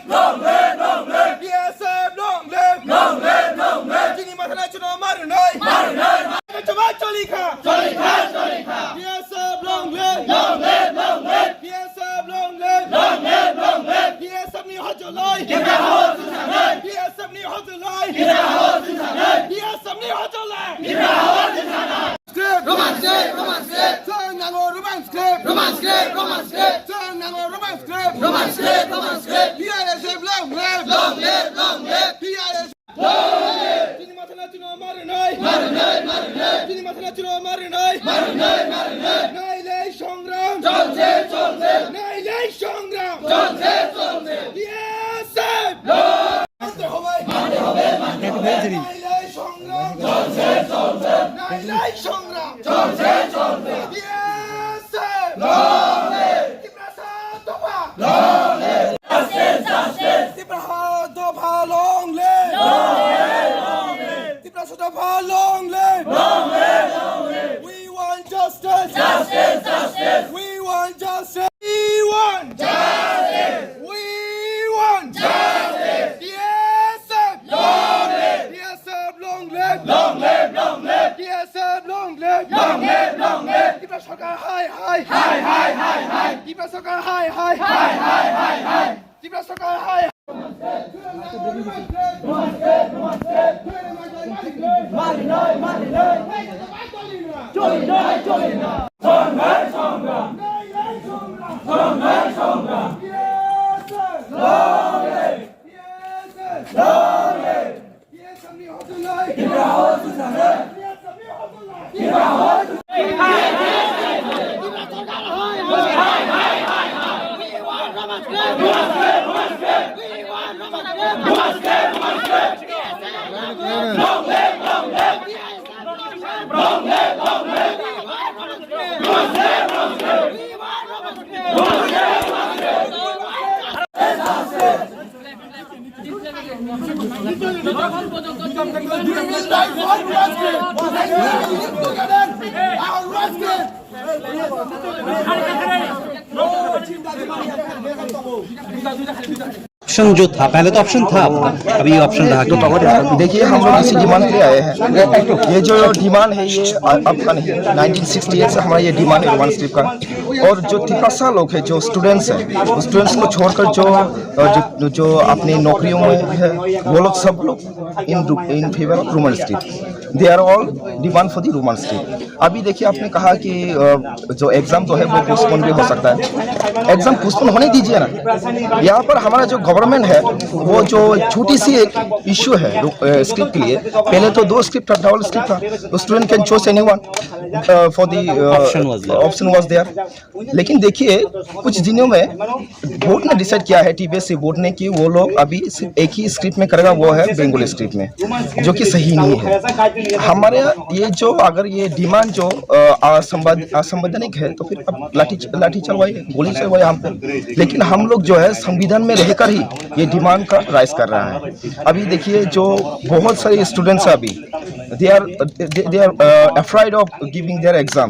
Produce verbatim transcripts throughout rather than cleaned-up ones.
Long live, long live. B S F long live. Long live, long live. Chini mathana chuno marunoi. Marunoi, marunoi. Choma cholikha. Cholikha, cholikha. B S F long live. Long live, long live. B S F long live. Long live, long live. B S F ni hojolai. Kibra hojolai. B S F ni hojolai. Kibra hojolai. B S F ni hojolai. Kibra hojolai. Script! Roman script! Roman script! Chwng nango Roman script! Roman script! Roman script! Chwng nango Roman script! Roman script! Roman script! P I S F long live! Long live! Long live! P I S F long live! Chini mathana chuno marunoi! Marunoi! Marunoi! Chini mathana chuno marunoi! Marunoi! Marunoi! Nailai songram! Cholche! Cholche! Nailai songram! Cholche! Cholche! P S F! Long! মানতে হবে, মানতে হবে, মানতে হবে। নাইলে সংগ্রাম চলছে, চলছে। নাইলে সংগ্রাম চলছে, চলছে। বিএসএফ লড়ে। তিপ্রাসা দফা লড়ে। Justice, justice. তিপ্রাসা দফা long live। লড়ে, লড়ে। তিপ্রাসা দফা long live। লড়ে, লড়ে। We want justice. Justice, justice. We want justice. We want justice. We want justice. B S F. Long live. B S F long live. Long live, long live. B S F long live. Long live, long live. Tipra Sarkar hai hai. Hai hai hai hai. Tipra Sarkar hai hai. Hai hai hai hai. Tipra Sarkar hai. Option जो था, पहले तो ऑप्शन था आपका, अभी ये ऑप्शन रहा क्यों? देखिए, हम लोग इसी डिमांड पे आए हैं। ये जो डिमांड है, ये आ-, आपका नहीं है। नाइनटीन सिक्सटी एट से हमारा ये डिमांड है रोमन स्क्रिप्ट का। और जो तिपरासा लोग हैं, जो स्टूडेंट्स हैं, उस स्टूडेंट्स को छोड़कर जो, अ, जो, जो अपनी नौकरियों में है, वो लोग सब लोग in, in favor of Roman script। They are all demand for the Roman script। अभी देखिए, आपने कहा कि, अ, जो एग्जाम जो है, वो पोस्टपोन भी हो सकता है। एग्जाम पोस्टपोन होने दीजिए ना। यहाँ पर हमारा जो गवर्नमेंट है, वो जो छोटी सी एक इशू है, अ, स्क्रिप्ट के लिए। पहले तो दो स्क्रिप्ट था, डबल स्क्रिप्ट था। Student can choose anyone, uh, for the, uh, Option was there। Option was there। लेकिन देखिए, कुछ दिनों में बोर्ड ने डिसाइड किया है, टीबीएससी बोर्ड ने, कि वो लोग अभी सिर्फ एक ही स्क्रिप्ट में करेगा, वो है बंगाली स्क्रिप्ट में, जो कि सही नहीं है। हमारे ये जो, अगर ये डिमांड जो, अ, असंवैध-, असंवैधानिक है, तो फिर आप लाठी, लाठी चलवाइए, गोली चलवाइए हम पे। लेकिन हम लोग जो है, संविधान में रहकर ही ये डिमांड का राइज कर रहा है। अभी देखिए, जो बहुत सारे स्टूडेंट्स हैं अभी, they are, they, they are, uh, afraid of giving their exam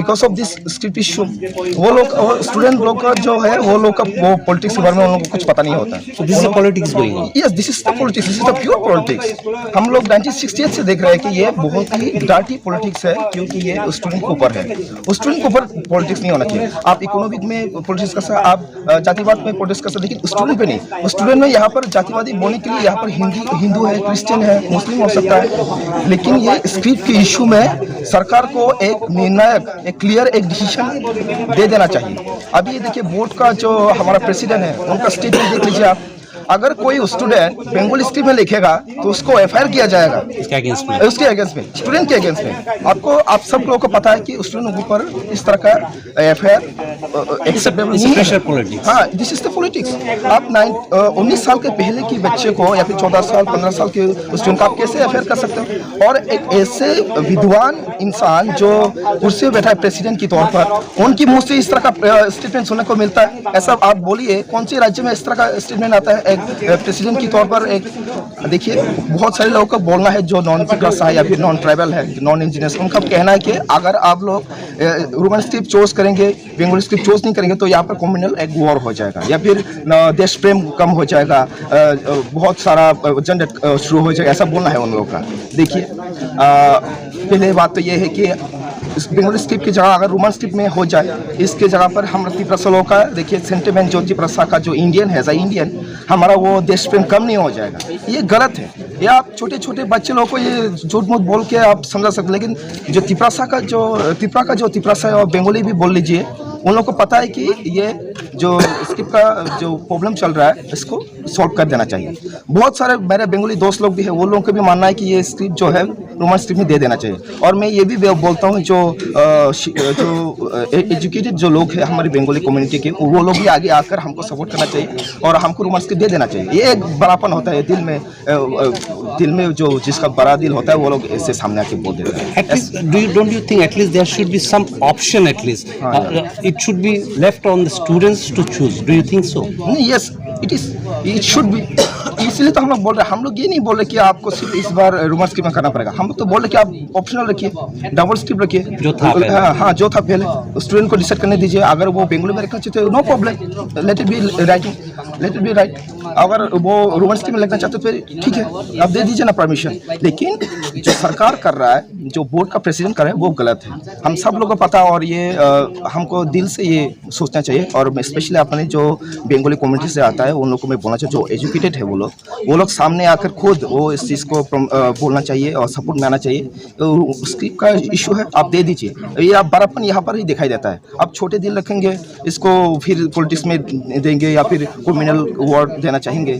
because of this script issue। वो लोग, वो स्टूडेंट लोग का जो है, वो लोग का, वो पॉलिटिक्स के बारे में उन लोगों को कुछ पता नहीं होता है। So this is a politics going on। Yes, this is the politics, this is the pure politics। हम लोग नाइनटीन सिक्सटी एट से देख रहे हैं कि ये बहुत ही डर्टी पॉलिटिक्स है, क्योंकि ये स्टूडेंट के ऊपर है। स्टूडेंट के ऊपर पॉलिटिक्स नहीं होना चाहिए। आप इकोनॉमिक में पॉलिटिक्स कर सकते हैं, आप, अ, जातिवाद में पॉलिटिक्स कर सकते हैं, लेकिन स्टूडेंट पे नहीं। स्टूडेंट में यहाँ पर जातिवादी बोलने के लिए यहाँ पर हिंदी, हिंदू है, क्रिश्चियन है, मुस्लिम हो सकता है, लेकिन ये स्क्रिप्ट के इशू में सरकार को एक निर्णायक, एक क्लियर, एक डिसीजन दे देना चाहिए। अभी ये देखिए, बोर्ड का जो हमारा प्रेसिडेंट है, उनका स्टेटमेंट देख लीजिए आप। अगर कोई स्टूडेंट बंगाली स्क्रिप्ट में लिखेगा, तो उसको एफआईआर किया जाएगा। इसके अगेंस्ट में? उसके अगेंस्ट में, स्टूडेंट के अगेंस्ट में। आपको, आप सब लोगों को पता है कि स्टूडेंट के ऊपर इस तरह का एफआईआर, अ, अ, एक्सेप्टेबल नहीं है। Pressure politics. हाँ, this is the politics। आप नाइन, अ, उन्नीस साल के पहले के बच्चे को या फिर चौदह साल, पन्द्रह साल के स्टूडेंट को आप कैसे एफआईआर कर सकते हो? और एक ऐसे विद्वान इंसान जो कुर्सी पे बैठा है प्रेसिडेंट के तौर पर, उनके मुंह से इस तरह का, अ, स्टेटमेंट सुनने को मिलता है? ऐसा आप बोलिए, कौन से राज्य में इस तरह का स्टेटमेंट आता है एक, अ, प्रेसिडेंट के तौर पर? एक, देखिए, बहुत सारे लोगों का बोलना है, जो नॉन तिपरासा है या फिर नॉन ट्राइबल है, नॉन इंडिजिनस, उनका कहना है कि अगर आप लोग रोमन स्क्रिप्ट चूज़ करेंगे, बंगाली स्क्रिप्ट चूज़ नहीं करेंगे, तो यहाँ पर कम्युनल एक वॉर हो जाएगा, या फिर देश प्रेम कम हो जाएगा, बहुत सारा झंझट शुरू हो जाएगा, ऐसा बोलना है उन लोगों का। देखिए, पहले बात तो ये है कि बंगाली स्क्रिप्ट की जगह अगर रोमन स्क्रिप्ट में हो जाए, इसके जगह पर हम तिपरासा लोगों का, देखिए, सेंटिमेंट जो तिपरासा का जो इंडियन है, एज इंडियन, हमारा वो देश प्रेम कम नहीं हो जाएगा। ये गलत है। ये आप छोटे छोटे बच्चे लोगों को ये झूठ मूठ बोल के आप समझा सकते, लेकिन जो तिपरासा का जो तिपरा का जो तिपरासा है और बंगाली भी बोल लीजिए, उन लोगों को पता है कि ये जो स्क्रिप्ट का जो प्रॉब्लम चल रहा है, इसको सॉल्व कर देना चाहिए। बहुत सारे मेरे बंगाली दोस्त लोग भी है, वो लोगों का भी मानना है कि ये स्क्रिप्ट जो है रोमन स्क्रिप्ट में दे देना चाहिए। और मैं ये भी बे- बोलता हूँ, जो जो एजुकेटेड जो लोग हैं हमारी बंगाली कम्युनिटी के, वो लोग भी आगे आकर हमको सपोर्ट करना चाहिए और हमको रोमन स्क्रिप्ट दे देना चाहिए। ये एक बड़ापन होता है दिल में। दिल में जो जिसका बड़ा दिल होता है, वो लोग ऐसे सामने आके बोल देता है। At least, do you, don't you think at least there should be some option at least? It should be left on the students to choose. Do you think so? नहीं, yes, it is, it should be. इसलिए तो हम लोग बोल रहे हैं, हम लोग ये नहीं बोल रहे कि आपको सिर्फ इस बार रोमन स्क्रिप्ट में करना पड़ेगा। हम लोग तो बोल रहे कि आप ऑप्शनल रखिए, डबल स्क्रिप्ट रखिए। जो था पहले। हाँ, हाँ, जो था पहले, स्टूडेंट को डिसाइड करने दीजिए। अगर वो बंगाली में रखना चाहते हो, no problem, let it be writing, let it be right. अगर वो रोमन स्क्रिप्ट में लिखना चाहते हो, फिर ठीक है, आप दे दीजिए ना परमिशन। लेकिन जो सरकार कर रहा है, जो बोर्ड का प्रेसिडेंट कर रहा है, वो गलत है। हम सब लोगों को पता है और ये हमको दिल से ये सोचना चाहिए। और स्पेशली अपने जो बंगाली कम्युनिटी से आता है, उन लोगों को मैं बोलना चाहूँ, जो एजुकेटेड है वो लोग, वो लोग सामने आकर खुद वो इस चीज़ को बोलना चाहिए और सपोर्ट में आना चाहिए। तो स्क्रिप्ट का इशू है, आप दे दीजिए। ये आप बड़ापन यहाँ पर ही दिखाई देता है। आप छोटे दिल रखेंगे, इसको फिर पॉलिटिक्स में देंगे या फिर कम्युनल वॉर देना चाहेंगे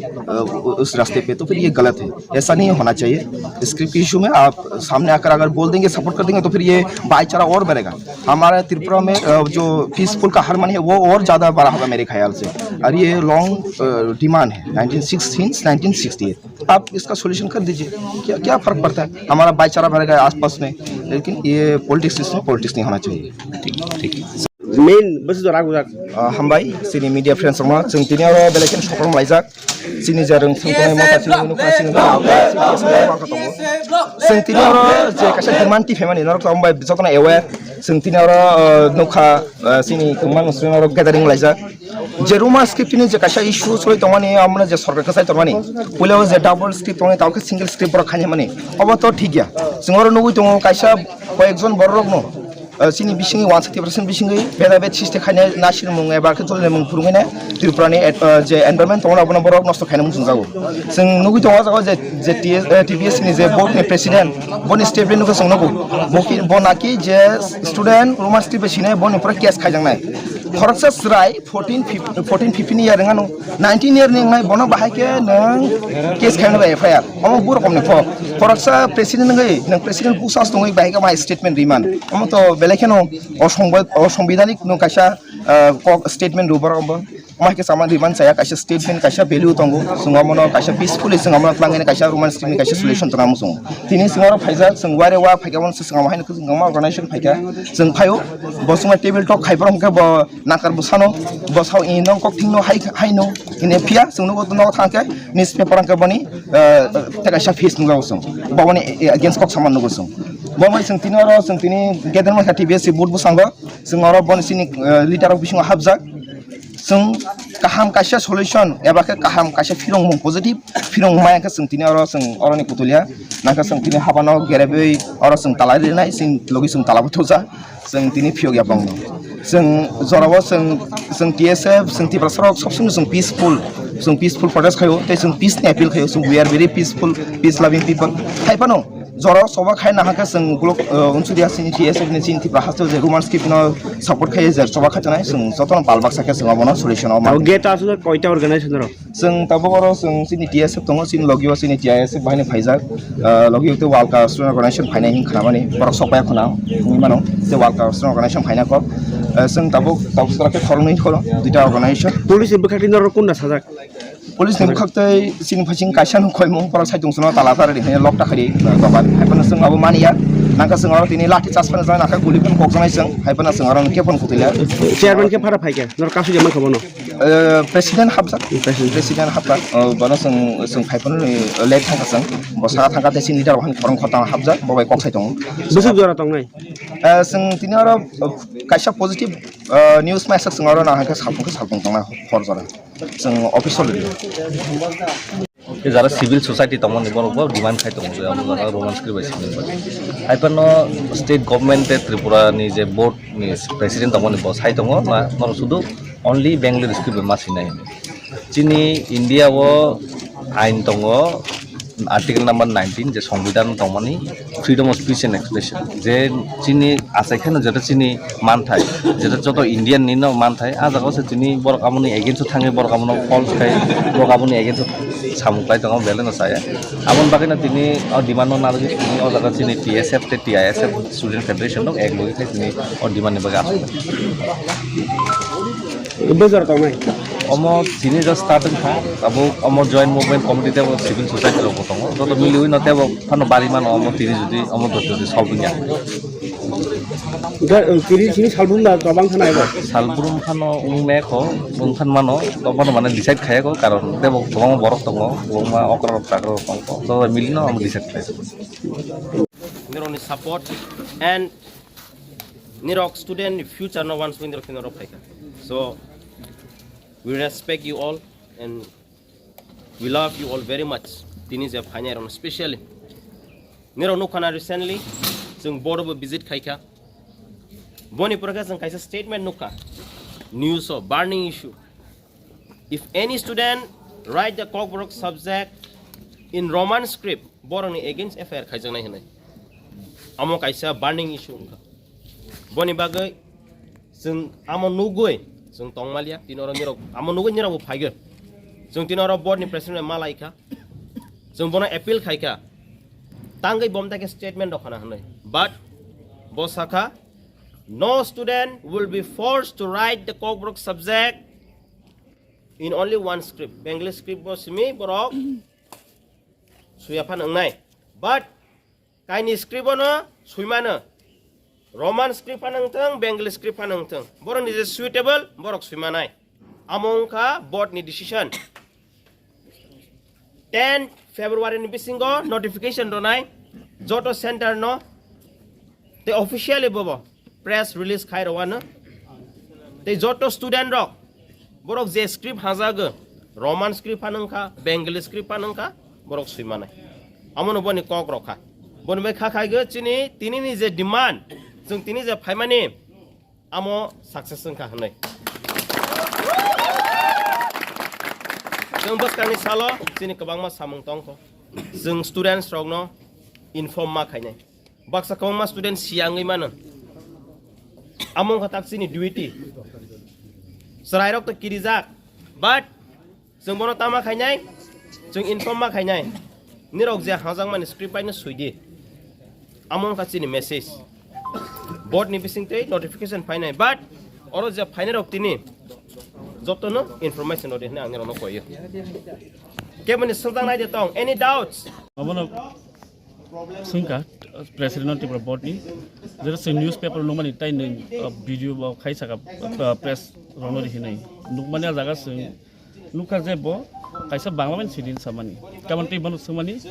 उस रास्ते पे, तो फिर ये गलत है। ऐसा नहीं होना चाहिए। स्क्रिप्ट के इशू में आप सामने आकर अगर बोल देंगे, सपोर्ट कर देंगे, तो फिर ये भाईचारा और बढ़ेगा। हमारा त्रिपुरा में जो पीसफुल का हारमोनी है, वो और ज़्यादा बड़ा होगा मेरे ख्याल से। और ये लॉन्ग डिमांड है, nineteen sixteen nineteen sixty eight. आप इसका सॉल्यूशन कर दीजिए। क्या क्या फर्क पड़ता है? हमारा भाईचारा बढ़ेगा आसपास में। लेकिन ये पॉलिटिक्स, इसमें पॉलिटिक्स नहीं होना चाहिए। ठीक, ठीक। मेन बस जो राग उजाक। Hambai, chini media friends rokno, chwng tini oro belai kheno sokrom laijak. Chini je rwng thwng tongnai motha chini nukha chini nukha. Chwng tini oro je kaisa demand tiphemani norok tong bai jotono aware. Chwng tini oro nukha chini kwbangma student oro gathering laijak. Je Roman script ni je kaisa issue choli tongmani, amno je sorkar kwchai tongmani, puila o je double script tongmani, tamo khe single script borok khainai mani, obo to thik ya. Chwng oro nugwi tongo kaisa koyekjon borok rokno, chini bisingwi wansa tiprasani bisingwi beda bed siste khainai nasirmung eba khe jolinai mung phurungwi nai Tripura ni je environment tongo abono borok nosto khainai mung chwngjago. Chwng nugwi tongo o jaga o je, je T S, eh, T P S C ni je board ni president, boni statement nugwi chwng nugo. Bo ki, bo naki je student Roman script bai sinai boni pore case khaijaknai. Khoroksa chwrai fourteen, fifteen, fourteen, fifteen year wngano, nineteen year ni wngnai bono bahai khe nwng case khaimano ba F I R. Omo borok ni kok. Khoroksa president wngwi, nwng president bwsas tongwi bahai khe ma statement riman. Omo to belai kheno osongbo-, osombidanik nwng kaisa, ah, kok statement rw borok bo. Omo hai khe sama riman chaya, kaisa statement, kaisa value tongo. Chwng omono kaisa peacefully chwng omono twlangwi kaisa Roman script ni kaisa solution tongna muchungo. Tini chwng oro phaijak, chwng wire wa phaikha, omono se chwng omo haino kwbangma organization phaikha. Chwng phaio, bo chwngno table talk khai borok hwnkhe bo nakar bwsano, bo sao, "Ee, nong kok thwngno hai, haino," hwnwi phiya chwng nugo, nogo thang khe newspaper hwnkhe boni, eh, tei kaisa face nukjago chwng. Bo boni against kok sama nugo chwng. Bo bai chwng tini oro, chwng tini gathering mankha T P S C board bwskango. Chwng oro boni chini, eh, leader rok bisingo hapjak. Chwng kaham kaisa solution eba khe kaham kaisa phirongmung, positive phirong maya khe chwng tini oro chwng oroni kutulia. Nangkhe chwng tini habano gerebwi oro chwng tala rinai, chwng logi chwng tala buthuja. Chwng tini phiyok ya bongno. Chwng jorao chwng, chwng T S F, chwng Tiprasa rok sob somoi chwng peaceful, chwng peaceful protest khaio, tei chwng peace ni appeal khaio. Chwng we are very peaceful, peace loving people. Hai phano jorao choba khai nahakhe chwng ukulok, uh, unsuri asini T S F ni chini Tipra haste je Roman script no support khai je choba khai tongnai, chwng jotono pal baksa khe chwng abono solution o Abo man. Gate aswk koita organization rok? Chwng tabuk oro chwng chini T S F tongo, chini logi o chini T I S F bahai ni phaijak, ah, logi o tei World Cup Student Organization phainai hwn khnamani, borok sok pai khuna wngwi mano, tei World Cup Student Organization phaina kok. Ah, chwng tabuk, tabuk jora khe khoroknwi khoro, duita organization. Police ni bwkhak twi norok kunda sajak? Police ni bwkhak tei chini phaising kaisa no khoimung, borok saitung sono tala ta rwdi hwnwi lock ta khaidi, ah, dogan. Hai phano chwng abo mani ya, nangkhe chwng oro tini lathi charge phano jana khe guli phano kokjaknai chwng, hai phano chwng oro khe phano kwtwi ya. Chairman khe phara phaikha, norok kasu jama khe bono? Eh, president hapjak. President. President hapjak. Oh, bono chwng, chwng phai phano, eh, late thangkha chwng. Bo saka thangkha tei chini leader bo khorang khortang hapjak, bo bai kok sai tongo. Bwswk jora tongnai? Eh, chwng tini oro, oh, kaisa positive, eh, news maisak chwng oro nahai khe salpung khe salpung tongnai hor jora. Chwng office o. Tei jara civil society tongmani borok bo demand khai tongo je abo jaga Roman script bai simi bai. Hai phano state government tei Tripura ni je board ni president tongmani bo sai tongo na norok sudu only Bengali script bai ma sinai hinwi. Chini India o ain tongo article number nineteen je songbidhan tongmani freedom of speech and expression je chini achai kheno jeta chini manthai, jeta joto Indian ni no manthai, ah jaga o se tini borok aboni against o thangwi borok abono false khai, borok aboni against o samung klai tongo, belai no chaya. Aboni bagwi no tini o demand no narwgwi tini o jaga chini T S F tei T I S F Student Federation rok ek logi khai tini o demand ni bagwi asuk. Bwswk jora tongnai? Omo tini just start wngkha, abo omo joint movement committee tei bo civil society rok bo tongo, joto miliwi no tei bo phano bari mano omo tini jodi omo jodi solve wngya. Ga-, tini sini salbrum da tobang khana ebo? Salbrum phano wng me kho, wng phan mano, to phano mane decide khaya kho, karon tebo kwbangma borok tongo, kwbangma okra rok chakra rok tongo, to mili no omo decide khaya kho. Nirokni support and nirok student ni future no wansugwi nirok tini oro phaikha. So we respect you all and we love you all very much. Tini je phainai rok specially nirok nukha na recently chwng board bo visit khaikha. Boni pore khe chwng kaisa statement nukha news o, burning issue. If any student write the Kokborok subject in Roman script, borokni against F I R khaijaknai hinwi. Amo kaisa burning issue wngkha. Boni bagwi chwng amo nugwi chwng tongmaliya, tini oro nirok, amo nugwi nirok bo phaigo. Chwng tini oro board ni president bai malaikha. Chwng bono appeal khaikha. Tangwi bomta khe statement rok khana hinwi. But bo sakha, no student will be forced to write the Kokborok subject in only one script. Bengali script bo simi borok suya phan wngnai. But kaini script bono suimano. Roman script phan wngthang, Bengali script phan wngthang. Borok ni je suitable, borok suimanai. Amo wngkha board ni decision. Ten February ni bisingo notification ronai joto center no, tei officially bobo press release khai rwano, tei joto student rok borok je script hajago, Roman script phan wngkha, Bengali script phan wngkha, borok suimanai. Amono boni kok rokha. Boni bai kha khaigo chini tini ni je demand, chwng tini je phaimani, amo success wngkha hinwi. Chwng bwskangni salo chini kwbangma samung tongkho. Chwng students rokno inform ma khainai. Baksa kwbangma student siyangwi mano. Amo wngkha tak chini duty. Chwrairok to kirijak. But Chwng bono tama khainai, chwng inform ma khainai. Nirok je hangjakmani script paino suidi. Amo wngkha chini message. Board ni bising tei notification phainai, but oro je phainai rok tini jotono information rodi hwnwi ang nirokno koyo. Keboni swngchang nai de tong, any doubts? Abono swngkha president no Tripura board ni, jero se newspaper nukmani tai nwng, uh, video bo khai saka, uh, press rokno rihinai. Nukmani a jaga swng Nukha je bo kaisa Bangla bai sidi samani. Kamon tei bono swngmani,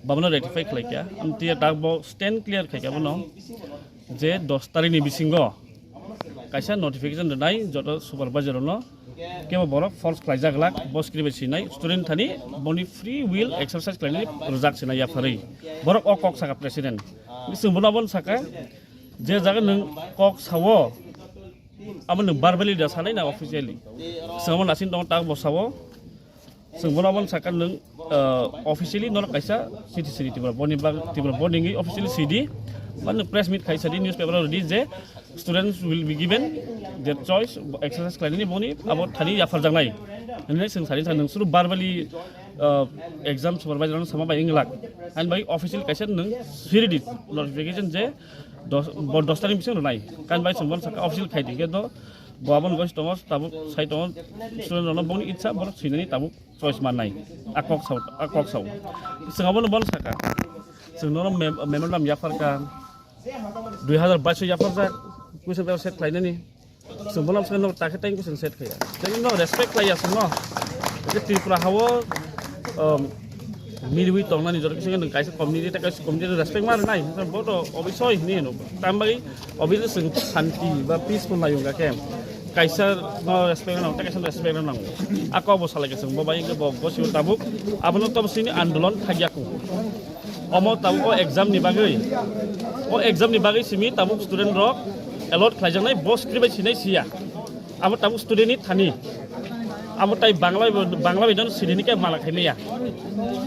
bono rectify khlai kha. Amtwi tak bo stand clear khai kha bono je dos tarikh ni bisingo kaisa notification rwnai joto supervisor no. Kebo borok false khlaijak lak, bo script bai sinai student thani boni free will exercise khlainani rwjak sinai yapharwi. Borok o kok saka president. Bising bono abono saka je jaga nwng kok sao, Abo nwng verbally da sanai na officially? Swngmo nasin tongo tak bo sao. Swngbono aboni saka nwng, uh, officially norok kaisa city city Tripura boni bag Tripura boni wngwi officially sidi. Mane press meet khai sadi newspaper release je students will be given their choice exercise khlainani boni abo thani yapharjaknai. Hwnwi swng sadi sa nwng suru verbally, uh, exam supervisor no sama bai wngwi lak. Ani bai officially kaisa nwng siridi notification je dos, bo dos tarikh bising rwnai. Kan bai chwng bono saka official khai di khe do, bo abono goi tongo, tabuk sai tongo, student rokno boni itsa, borok swinani tabuk choice mannai. A kok sao, a kok sao. Chwng abono bono saka. Chwng nono mem-, memorandum yapharkha. Dui hazar bais o yapharjak, question paper set khlainani. Chwng bono swkang no ta khe tei bwswng set khaiya. Tei no respect khaiya chwng no. Tei Tripura hao, um, miriwi tongnani jora kisa nwng kaisa community tei kaisa community respect ma rwnai. Bo to obviously hini no. Tam bai obviously chwng shanti ba peaceful nai wngkha khe. Kaisa no respect rwnai, tei kaisa no respect rwnai. A kok bo salai khe chwng bo bai wngkhe bo gosio tabuk. Abono to sini andolon khaiya ko. Omo tabuk o exam ni bagwi, o exam ni bagwi simi tabuk student rok allot khlaijaknai, bo script bai sinai siya. Amo tabuk student ni thani. Amo tai Bangla bai, Bangla bai dono siri ni khe mala khaimaya.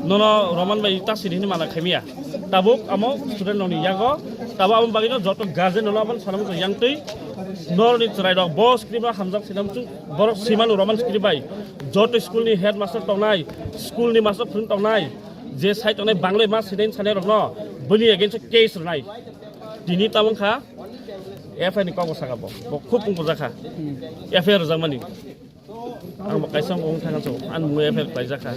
Nono Roman bai ta siri ni mala khaimaya. Tabuk amo student rok ni yago, tabuk amo bagwi no joto guardian no abo sanam ko yang twi. Nor ni chwrai rok bo script no hamjak sinam chu borok simanu Roman script bai. Joto school ni headmaster tongnai, school ni master phwrwng tongnai. Je sai tongnai Bangla ma sinai sanai rokno bini against o case rwnai. Tini tamo wngkha F I R ni kok bwsaka bo. Bo khub wng bwjakha. F I R rwjakmani. Ang bo kaisa wng thangkha so. Ang bo F I R khlaijakha.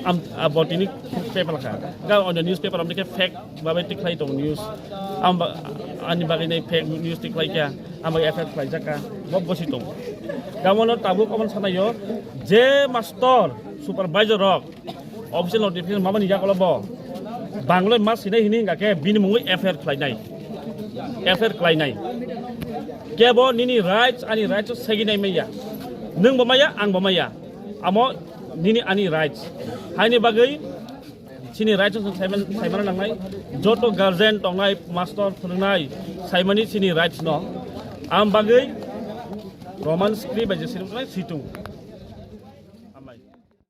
Am, abo tini paper kha. Ga on the newspaper amni khe fake babai tikhlai tong news. Ang ba, ani bagwi nai fake news tikhlai kya. Ang bo F I R khlaijakha. Bo bosi tong. Gamono tabuk omo sanayo je master supervisor rok official notification mamani yagulo bo Bangla ma sinai hini hingka khe bini mungwi F I R khlainai, F I R khlainai. Kebo nini rights ani rights seginai maya, nwng bo maya ang bo maya, amo nini ani rights. Haini bagwi chini rights no saiman saimana nangnai, joto guardian tongnai, master phwrwngnai saimani chini rights no. Am bagwi Roman script bai je sini situng.